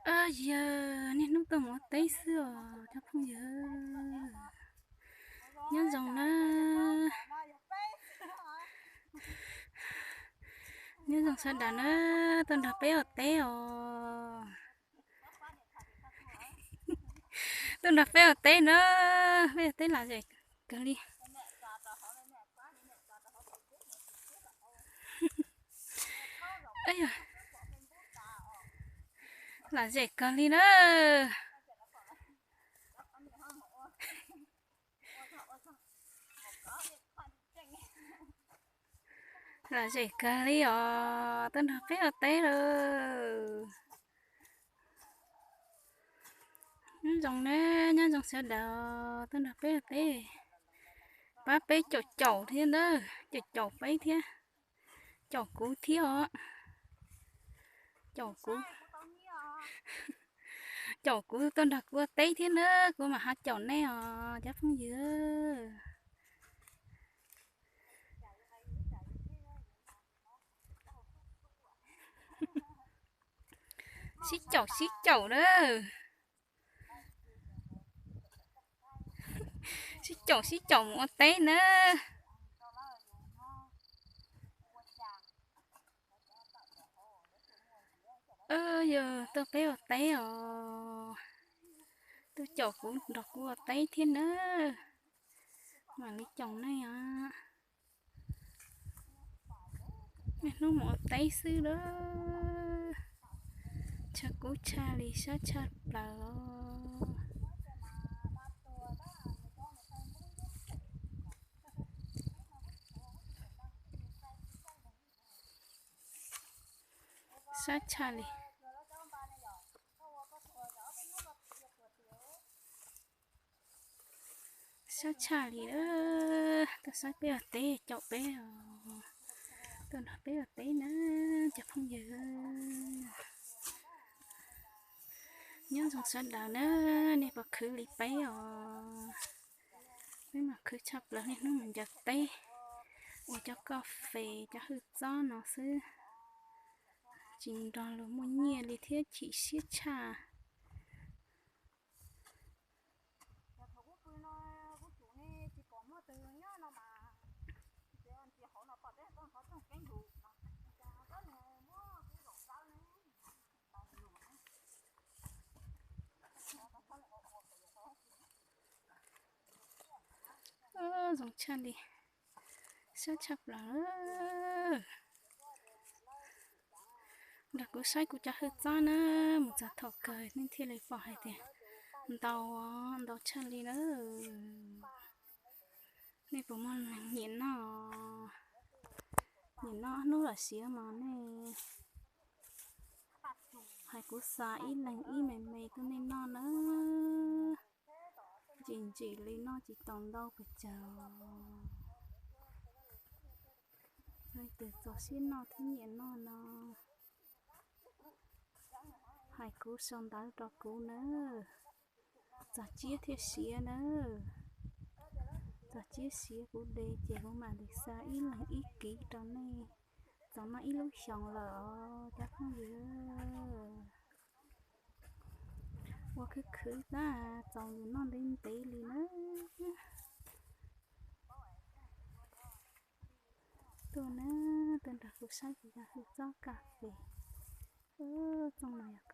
Yog niaj hnub tuaj mus ua teb xwb os cov phooj ywg. Nyob zoo na, nyob zoo sawv daws na, tuaj nrog peb ua teb os. Tuaj nrog peb ua teb na, peb ua teb lom zem kawg li. Lom zem kawg li na. Lom zem kawg li os, tuaj nrog peb ua teb lawm. Nyob zoo na, nyob zoo sawv daws, tuaj nrog peb ua teb. Pab peb caum caum thiab ntag, caum caum peb thiab. Caum kuv thiab os. Caum kuv, caum kuv tuaj nrog kuv ua teb thiab na, kuv mam ho caum nej os cov phooj ywg. Sib caum sib caum na. Sib caum sib caum mus ua teb na. Yog tuaj peb ua teb os. Tuaj caum kuv nrog kuv ua teb thiab na. Mam li caum nej os. Niaj hnub mus ua teb xwb lawm. Tshav kub tshaj li, sab tshaj plaws os. Sab tshaj li. Sab tshaj li, tuaj saib peb ua teb, caum peb os. Tuaj nrog peb ua teb na cov phooj ywg. Nyob zoo sawv daws na, nej puas khwv li peb os? Peb mas khwv tshaj plaws, niaj hnub mus ncaws teb, ua cov kof fes, cov hwj txob no xwb. Tsis nrog luag muaj nyiaj li thiab chim siab tshaj. Zoo tshaj li, sab tshaj plaws. Nrog kuv saib kuv cov hwj txob na, mus txog thaum kawg nej thiaj li pom hais tias ntau, ntau tshaj li na. Nej puas muaj neeg nyiam noj, nyiam noj ob hnub lom siav mas nej hais kuv xa ib leeg ib me me tuaj nej noj na. Ntsim ntsim li noj tsis tau ntau pes tsawg. Leej twg txaus siab noj thiab nyiam noj no, hais kuv sau ntawv rau kuv nawb. Txog tsiab thiab siav nawb. Txog tsiab siav kuv de ces kuv mam li xa ib leeg ib kiv rau nej txaus noj ib lub xyoos lawm os cov phooj ywg. Ua khwv khwv tab txaus yus noj ntev ntev li na. Tuaj na, tuaj nrog kuv saib kuv cov hwj txob kas fes. Txooj no yog